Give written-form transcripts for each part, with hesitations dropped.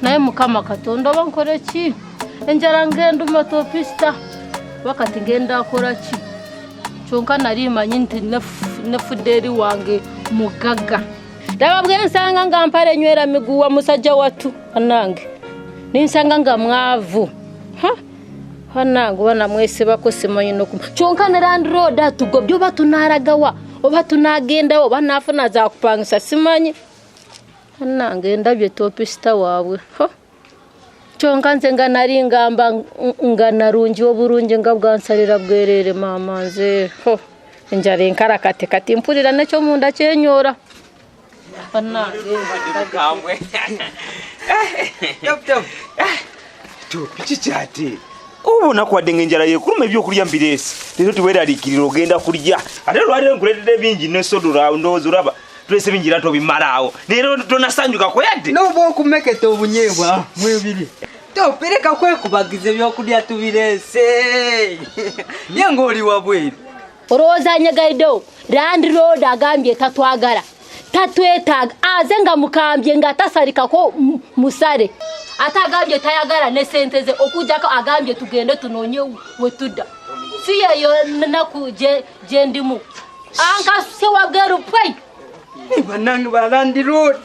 Naye Mukama Katonda, oba nkole ki? Enjala ngenduma topisita, wakati ngenda akola ki? Kyonka nali manyi nti nefudde eri wange mugagga. Laba bwensanga nga mpale enywera miguwa musajja wattu banange, ninsanga nga mwavu. Banange oba namwesibako simanyi noku. Kyonka ne landlord atugobye, oba tunaragawa, oba tunagendawo, oba nafuna za kupangisa simanyi. Banange ndabye topisita waabwe. Kyonka nze nga nali ngamba nga narungi obulungi nga bwansalira bwerere maama nze. Enjala enkarakate kati mpulira nekyo munda kyenyora. Banange. Kikyate oba onakuwadde nga enjala yekuluma ebyokulya mbireese leero tiweeraliikirira ogenda kulya ate lwaliro nkuleetedde bingi nesodora ndowooza olaba tulese bingi era tobimalaawo leero tonasanyukako yadde noba okumeketa obunyeebwa mwebiri topireka kwekubagiza ebyokulya tubireese ye ng'oli wabweru. Olowooza nyegaiddewo landlord agambye tatwagala tatwetaaga aze nga mukambye nga tasalikako musale ate agambye tayagala ne sente ze okujjako agambye tugende tunoonye we tudda si yeyo nnaku gye ndimu ankasuse wabweru pwei. Banange ba landlord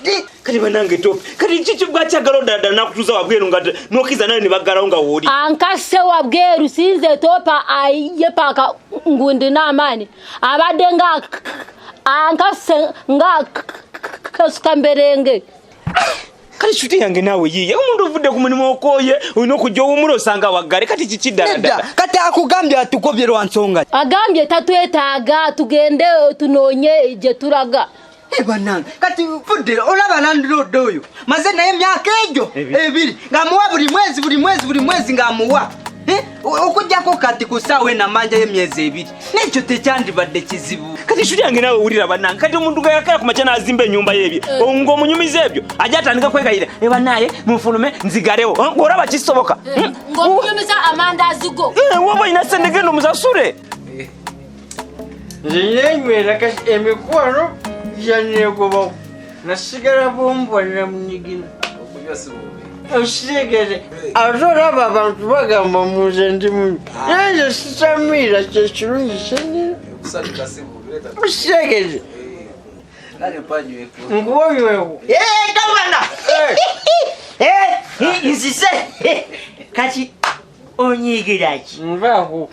kati banange topi kati kiki bwakyagala oddala nakutuuza wabweru nga nokiza nayo ne baggalawo nga wooli. Ankase wabweru sinze topa ayepaka ngundi n'amaanyi abadde nga ankase nga kasuka mberenge. Kati shuti yange naawe yiye omuntu ovudde ku mulimu okooye olina okujja owummula osanga waggale kati kiki ddala ddala. Kati akugambye atukobye lwa nsonga. Agambye tatwetaaga tugende tunoonye gye tulaga. Bannange kati fudde olaba landlord oyo maze naye emyaka egyo ebiri ng'amuwa buli mwezi buli mwezi buli mwezi ng'amuwa okujjako kati ku ssaawa eno amanja y'emyezi ebiri n'ekyo tekyandibadde kizibu. Kati shuti yange naawe wulira bannange kati omuntu nga yakera ku makya n'azimba ennyumba y'ebyo ng'omunyumiza ebyo ajja atandika kwegayirira bannaaye munfulume nzigalewo ng'olaba kisoboka. Ng'omunyumiza amandaazi go. Woba olina ssente genda omusasule. Nze nenywera kati emikwano gyaneegobawo nasigala bumbwa namunigina okitegere ate olaba abantu bagamba muze ndi mubi naye nze sitamiira kyekirungi kyenina okitegere nkuwonyweko. Gavana nzize kati onyiigira ki? Nvaako.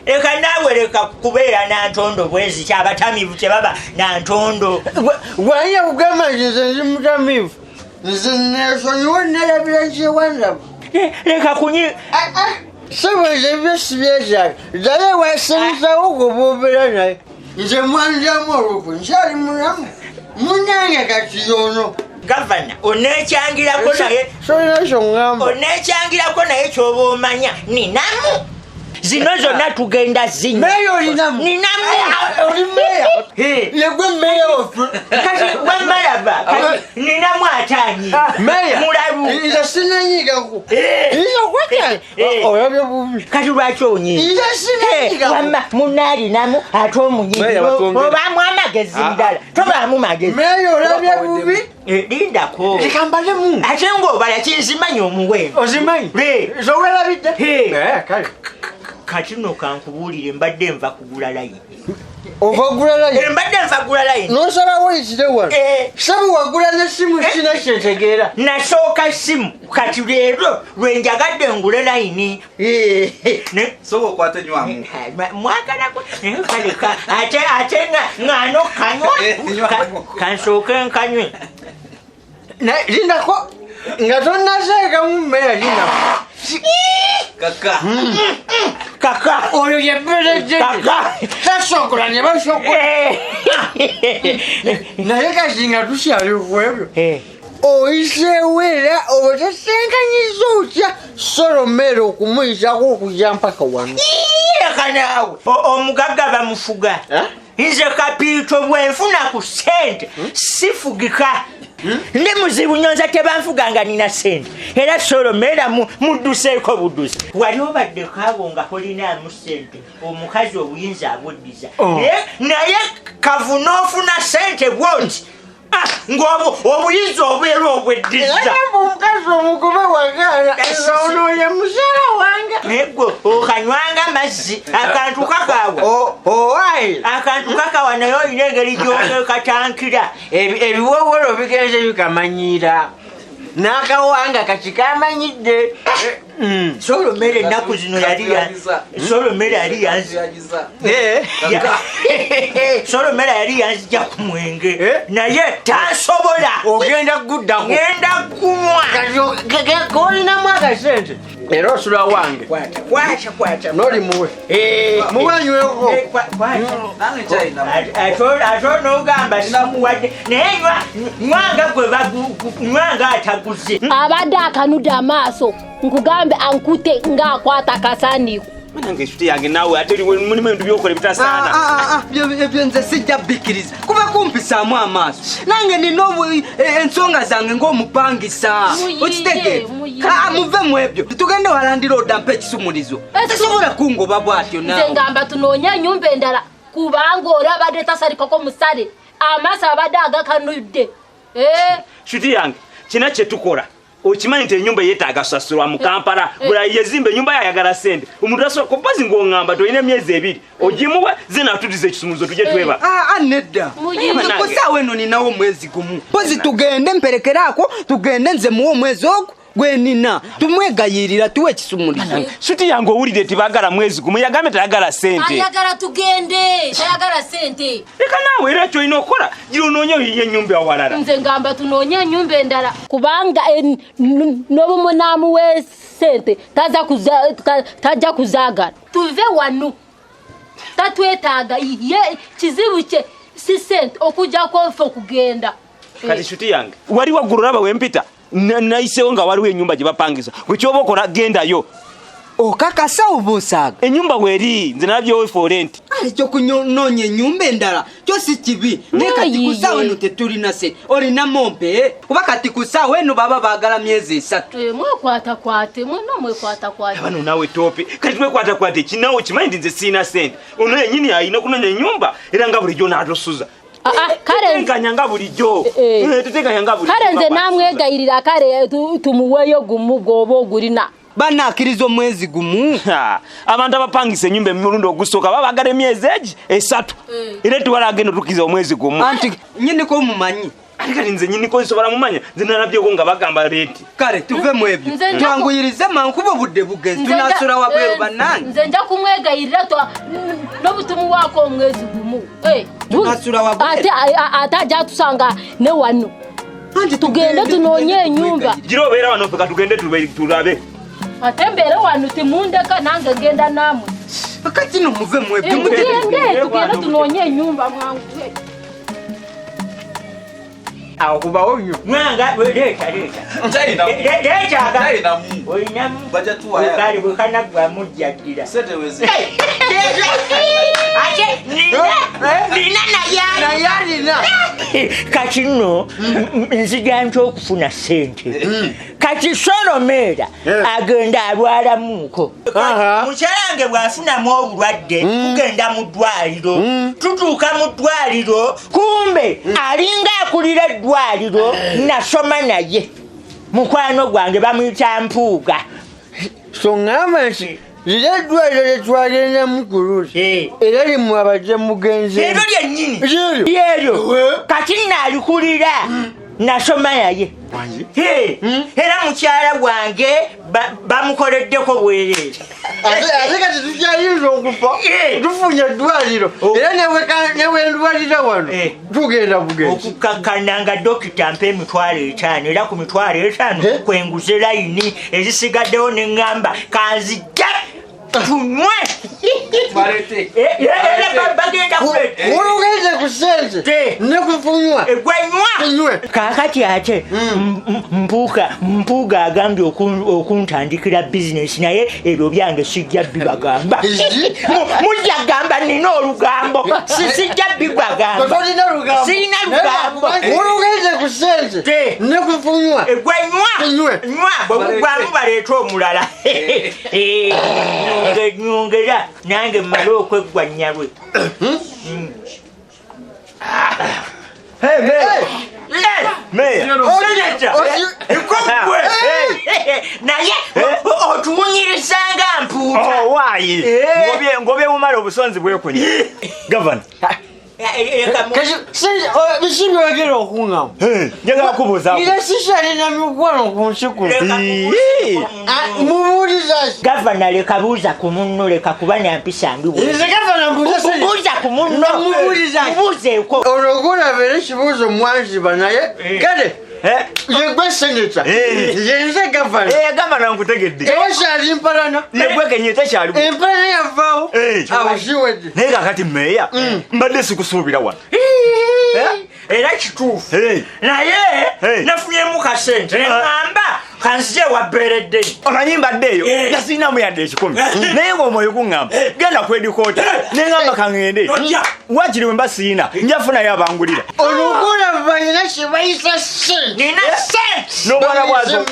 Leka naawe leka kubeera na ntondo bwezi kyabatamiivu tebaba na ntondo. Wanya kugamba nti nze ndi mutamiivu nze nesonyiwa nerabira kyewandaba. Leka kunyi sebo nze ebyo sibyetaaga ddayo ewasenzawo gwe bobeera naye nze mwanjamu olukwe nkyali mulamu munange kati yono. Gavana oneekyangirako naye solina kyoŋŋamba oneekyangirako naye kyoba omanya ninamu zino zonna tugenda zinywa. Meeya olinamu? Ninamu. Oli meeya? Yegwe meeya waffe. Kati wemmalaba kati ninamu ataanyi. Meeya mulalu. Nze sinanyigako. Nze kwata olabye bubi. Kati lwaki onyiiga? Nze sinanyigako. Wamma munaalinamu ate omunyiiga. Obaamu amagezi ddala tobaamu magezi. Meeya olabye bubi. Lindako. Leka mbalemu. Ate ng'obala kinzimanyi omuwendo. Ozimanyi? Zowerabidde? Kale. Kati nno kankubuulire mbadde nva kugula layini. Ova kugula layini? Mbadde nva kugula layini. N'osalawo oyitire wano? Ssebo wagula n'essimu sina kyentegeera. Nasooka ssimu kati leero lwe njagadde ngule layini. Sooka okwate nywamu. Mwagalako kale ate ate ng'ano kanywa. Kansooke nkanywe. Lindako nga tonnaseekamu mmeeya lindako. Kaka. Kaka. Oyo ye pulezidenti. Kaka. Tasokola ne basokola. Naye kati nga tukyali ku ebyo. Oyiseewo era otesenkanyizza otya Solomera okumuyisako okujja mpaka wano? Leka naawe. Omugagga bamufuga. Nze kapiito bwe nfuna ku ssente sifugika. Ndi muzibu nnyo nze tebanfuga nga nina ssente. Era Solomera mudduseeko buddusi. Wali obaddeko abo nga tolinaamu ssente omukazi obuyinza abuddiza. Naye kavuna ofuna ssente bw'oti. Ng'obuyizi obeera obweddiza. Omukazi omugobe wagaana nga ono ye mukyala wange. Naye gwe okanywanga mazzi akantu kakaawa. Owaaye. Akantu kakaawa naye olina engeri gy'okatankira. Ebiwowolo bigenze bikamanyiira. N'akawanga kati kamanyidde. Solomere ennaku zino yali Solomere yali Solomere yali yanzija ku mwenge naye tansobola. Ogenda kuddako. Ngenda kunywa. K'olinamu akasente. Era osula wange. Kwata kwata. N'oli muwe. Muwanyweko. Ate onoogamba simuwadde naye nywanga gwe nywanga ataguze. Abadde akanudde amaaso nkugambe ankute ng'akwata kasaaniiko. Nange eshuti yange naawe ate mulimu ebintu by'okola ebitasaana. Ebyo nze sijja bikkiriza kuba kumpisaamu amaaso. Nange nina ensonga zange ng'omupangisa. Okitegeera? Muve mu ebyo. Tugende walandira odda mpa ekisumulizo. Tasobola kungoba bw'atyo naawe. Nze ngamba tunoonye ennyumba endala kubanga oli abadde tasalikako musale. Amaaso abadde agakanudde. Shuti yange kina kye tukola. Okimanyi nti ennyumba yeetaaga kusasulwa mu Kampala. Buli yezimba ennyumba yayagala ssente. Omuntu asobola kubazi ng'oŋŋamba tolina emyezi ebiri. Ogimuwa ze naatudiza ekisumulizo tujje tweba. Nedda. Ku ssaawa eno ninawo omwezi gumu. Mpozi tugende mperekeraako tugende nze muwe omwezi ogwo gwe nina. Tumwegayirira tuwe ekisumulizo. Shuti yange owulire tibagala mwezi gumu yagambye tayagala ssente. Ayagala tugende tayagala ssente. Leka naawe era ky'olina okukola gira onoonye ennyumba awalala. Nze ngamba tunoonye ennyumba endala kubanga n'obumunaamu w'essente tajja kuzaagala. Tuve wano tatwetaaga ye kizibu kye si ssente okujjako ffe okugenda. Kati shuti yange wali waggulu olaba we mpita. Nayiseewo nga waliwo ennyumba gye bapangisa. Gwe ky'oba okola gendayo. Okakasa oba osaaga? Ennyumba weeri nze nalabyewo for rent. Ekyokunoonya ennyumba endala kyo si kibi. Naye kati ku ssaawa eno tetulina ssente. Olina mompe kuba kati ku ssaawa eno baba baagala myezi esatu. Mwekwatakwate mwena mwekwatakwate. Bano naawe toope kati twekwatakwate ki naawe okimanyi nti nze sirina ssente. Ono yennyini alina okunoonya ennyumba era nga bulijjo n'atosuza. Tetekanya bulijjo. Tetekanya bulijjo. Kale nze namwegayirira kale tumuweeyo gumu gw'oba ogulina. Banakkiriza omwezi gumu. Abantu abapangisa ennyumba emirundi ogusooka baba baagala emyezi egi esatu. Era tewali agenda otukkiriza omwezi gumu. Anti nnyiniko omumanyi. Ate kati nze nnyiniko nsobola mumanya nze nalabyeko nga bagamba renti. Kale tuve mu ebyo. Twanguyirize mangu kuba obudde bugenze tunaasula wabweru bannange. Nze nja kumwegayirira n'obutumuwaako omwezi gumu. Tunasula wabweru. Ate ajja tusanga ne wano. Tugende tunoonye ennyumba. Gira obeera wano ffe katugende tulabe. Ate mbeere wano timundeka nange ngenda nammwe. Kati nno muve mu ebyo. Tugende tunoonye ennyumba mwanguwe. Awo kubawo nnyo. Mwanga leeta leeta. Leeta. Olinamu. Bukali bwekanaggwa mujjajjira. Ate nina naye alina. Kati nno nzija ntya okufuna ssente. Kati Solomera agenda alwalamuuko. Mukyala wange bw'afunamu obulwadde tugenda mu ddwaliro. Tutuuka mu ddwaliro kumbe alinga akulira eddwaliro nasoma naye. Mukwano gwange bamuyita Mpuuga. So ŋŋamba nti liri eddwaliro lye twagendamu ku luzi era limwe mugenze. Eryo lyennyini. Lyeryo. Kati nno alikulira nasoma naye. Era mukyala wange bamukoleddeko bwereere. Ate kati tukyayinza okufa tufunye eddwaliro era newendwalira wano tugenda bugenzi. Okukakkana nga dokita mpa 50,000 era ku 50,000 kwenguze layini ezisigaddewo ne ŋŋamba kanzijja tunywe. Bagenda kuleeta. Olugenze ku ssente ne kufunywa. Gwe nywa. Kaakati ate Mpuuga agambye okuntandikira bizinesi naye ebyo byange sijja bibagamba. Mujja gamba nina olugambo. Sijja bibagamba. Sirina lugambo. Olugenze ku ssente ne kufunywa. Gwe nywa. Nywa bwe bugwamu baleete omulala. Nyongera nange mmale okweggwa nnyalwe. Hey, Naye otuwunyirizanga mpuuta. Owaayi ngobye mumala obusonzi bwekunya. Gavana biki byogera okuŋŋamu? Njagala kubuuzaako. Nze sikyalina mikwano ku nsi kuno. Mubuuliza ki? Gavana leka buuza ku munno, leka kuba na mpisa mbi. Nze gavana mbuuza sente. Buuza ku munno. Mubuuliza ki? Mubuuzeeko. Olwo gwolaba era ekibuuzo mwanziba naye kale yegwe seneta yenze gavana. Gavana nkutegedde. Tewakyali mpalana. Yegwe kennyini tekyaliwo. Empalana yavaawo. Awo kiwedde. Naye kaakati meeya mbadde sikusuubira wano. Era kituufu. Naye nafunyemu kasente ne ŋŋamba kanzije wabbeeredde. Omanyi mbadde eyo nga sirinamu yadde 100 naye ng'omwoyo guŋŋamba genda kwedikoota ne ŋŋamba kaŋŋende wakiri bwe mba siyina njafunayo abangulira. Olugula balina kye bayita ssente. Nina ssente. N'obwana bwazo.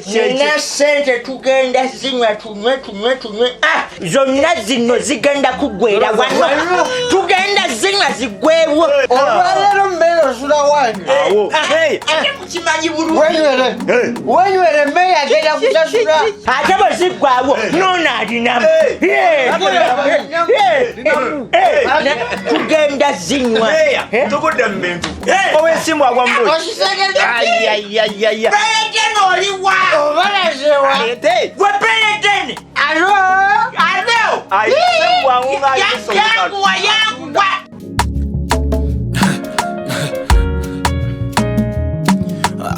Nina ssente tugenda zinywa tunywe tunywe tunywe. Zonna zino zigenda kuggwera wano. Tugenda zinywa ziggwewo. Olwaleero mmeere osula wange. Ate mukimanyi bulungi. Wenywere mmeere agenda kusasula. Ate bwe ziggwawo noono alinamu. Tugenda zinywa. Tugudde mu bintu. Ow'ensimbu agwa mu buugi. Beredeni oliwa. Obalazewa. Gwe Beredeni. Alo. Alo. Yanguwa yanguwa.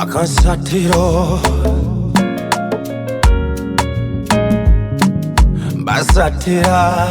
Akasatiro basatira.